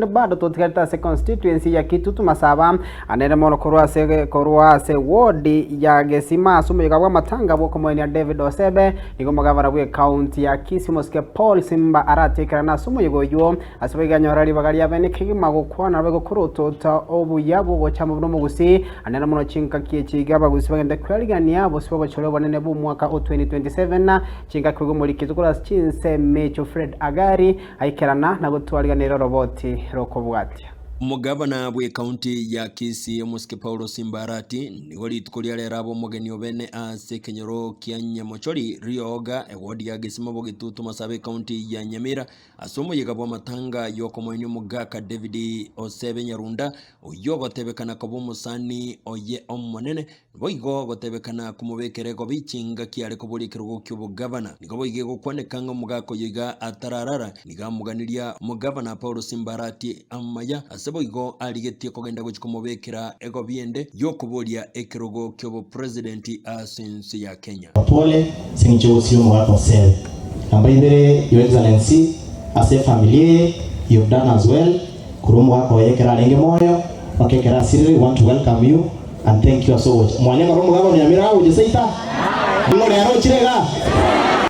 Korende bado totigarete ase constituency ya Kitutu Masaba anere mono korwa ase korwa ase ward ya Gesima ase omoyega bw'amatanga bw'okomoenia David Osebe nigo omogavana bw'ecounty ya Kisii omosike Paul Simba aratekerane ase omoyega oywo ase boigo anyora ribaga ria bene kegima gokwana naboigo korotota obuya bw'ogocha amo buna omogusii anene mono chingaki echi iga abagusii bagende kwerigania bosio bw'obochore obonene bw'omwaka o 2027 chingaki boigo omorikitwe korwa ase chinsemo echio Fred Agari Aikerana na gotwariganera oroboti rokobwatia. Omogavana bw'ekaunti ya Kisii omosike Paulo Simbarati nigo rituko ria rero abe omogeni obene ase ekenyoro kia Nyamochori, Rioga, ewodi ya Gesima Bogetutu Masaaba ekaunti ya Nyamira ase omoyega bw'amatanga y'okomoenia omogaka David Osebe Nyarunda oyio ogotebekana koba omosani oye omonene Boigo gotebekana komobekera egobi chingaki are koboria ekerogo ki'obogavana. Nigo boigo egokwaneka ng'a omogaka oyo iga atararara, nigo amoganiria omogavana Paulo Simbarati amaya, ase boigo arigetie kogenda gochia komobekera egobi ende y'okoboria ekerogo ki'obopresidenti ase ense ya Kenya. Pole ase eng'encho y'ogosiria omogaka Osebe. Namba ibere, Your Excellency, ase efamiri eye, you've done us well, korwa omogaka oye ekero arenge moyo, mpaka ekero asirire, we want to welcome you. And thank you ase ogocha. Mwanya kora omogabane onyamire agocha seita? Ning'o rero ochire igaa?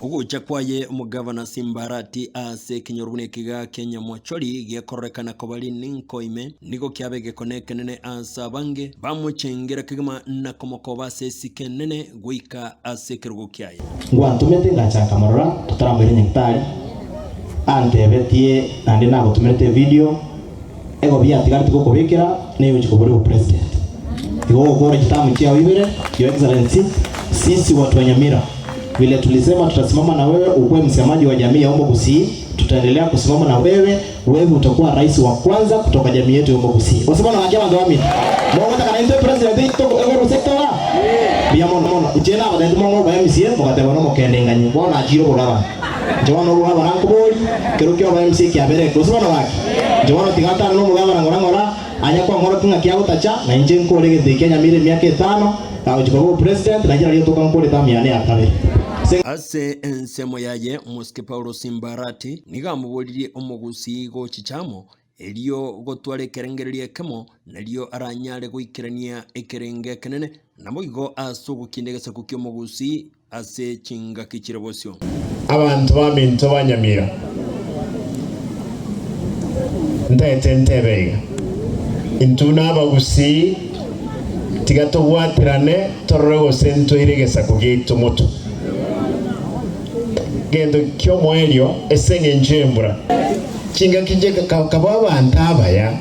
Ogocha kwaye omogavana Simbarati ase ekenyoro buna ekigaa kia Nyamwachori gekororekana koba rininko ime, nigo kiaba egekone ekenene ase abange, bamochengera kegima na komokoba ase esiko enene goika ase ekerogo kiaye. Ngwantomete ngacha nkamorora totaramoira nyagitari, antebetie naende nagotomerete evideo. Egobi yatigarete gokobekera neyochia koboria obopresident. Igo ogokora chitamu chiao ibere, Your Excellency, sisi watu wa Nyamira vile tulisema tutasimama na wewe ukuwe msemaji wa jamii ya Omogusii, tutaendelea kusimama na wewe, wewe utakuwa rais wa kwanza kutoka jamii yetu ya Omogusii. Gose bono gaki abanto bamino, mogotaka naintwe president oito egorwa sector igaa? Mbuya mono mono. Inche nabatebetie mong'e oba MCA mogateba nomokendeng'anyi, bono achire obogabana. Inche bono obogabana nkobori, kero kia oba MCA kiabere gose bono gaki? Inche bono tiga ntane nomogabana ng'ora ng'ora, anye kong'orokia ng'aki agotacha, na inche nkore egento eke kianyamire emiaka etano, kagochia koba obopresident, nainche nario toka nkore etamu yane ya kabere. Ase. Ase ensemo yaye, omosike Paulo Simbarati nigo amoboririe omogusii gochicha amo, erio gotwara ekerengererio ekemo, nario aranyare goikerania ekerengo ekenene, naboigo ase ogokinda egesaku ki'omogusii Ase chingaki chire bosio. Abanto baminto ba Nyamira, ntaete ntebe iga, intwe buna abagusii tiga tobwaterane torore gose ntoire egesaku giaito motwe. Gento ki'omoerio ase engencho y'embura. Chingaki inche kaba abanto abaya,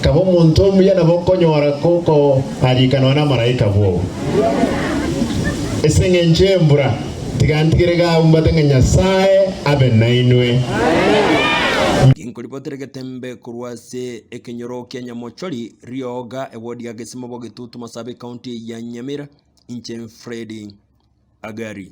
kaba omonto omuya nabo okonyora kokoarikanwa namaraika bwogo. Ase engencho y'embura, tiga ntigere gaumbate ng'a Nyasae abe nainwe. Ginkoribotera egetembe korwa ase ekenyoro kia Nyamochori, Rioga, ewodi ya Gesima Bogetutu Masaaba Ecounty ya Nyamira, inche Fred Agari.